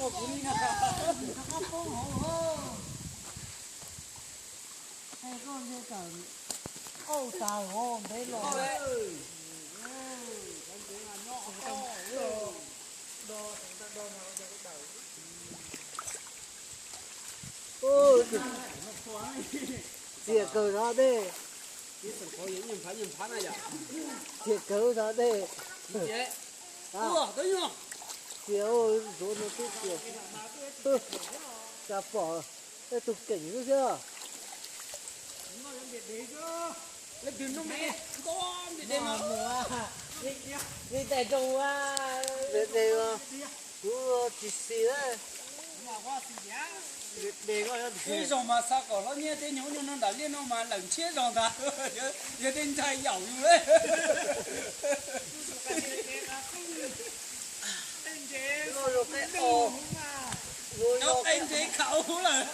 Txias kawg zov dej. Txias kawg zov dej. Txias, zuav no twb txias. Cas pom tej tug keem xwb thiab. Li tais zoo a. Kuv tsis xis. Ib zaug mas xa kom hlob Nyiaj thiab nyuag nyuag no nram liaj no mas lawm ntshiab zog ntag. Yog tej ntshai yaum yus. Cov qe ntsev khaus lawm.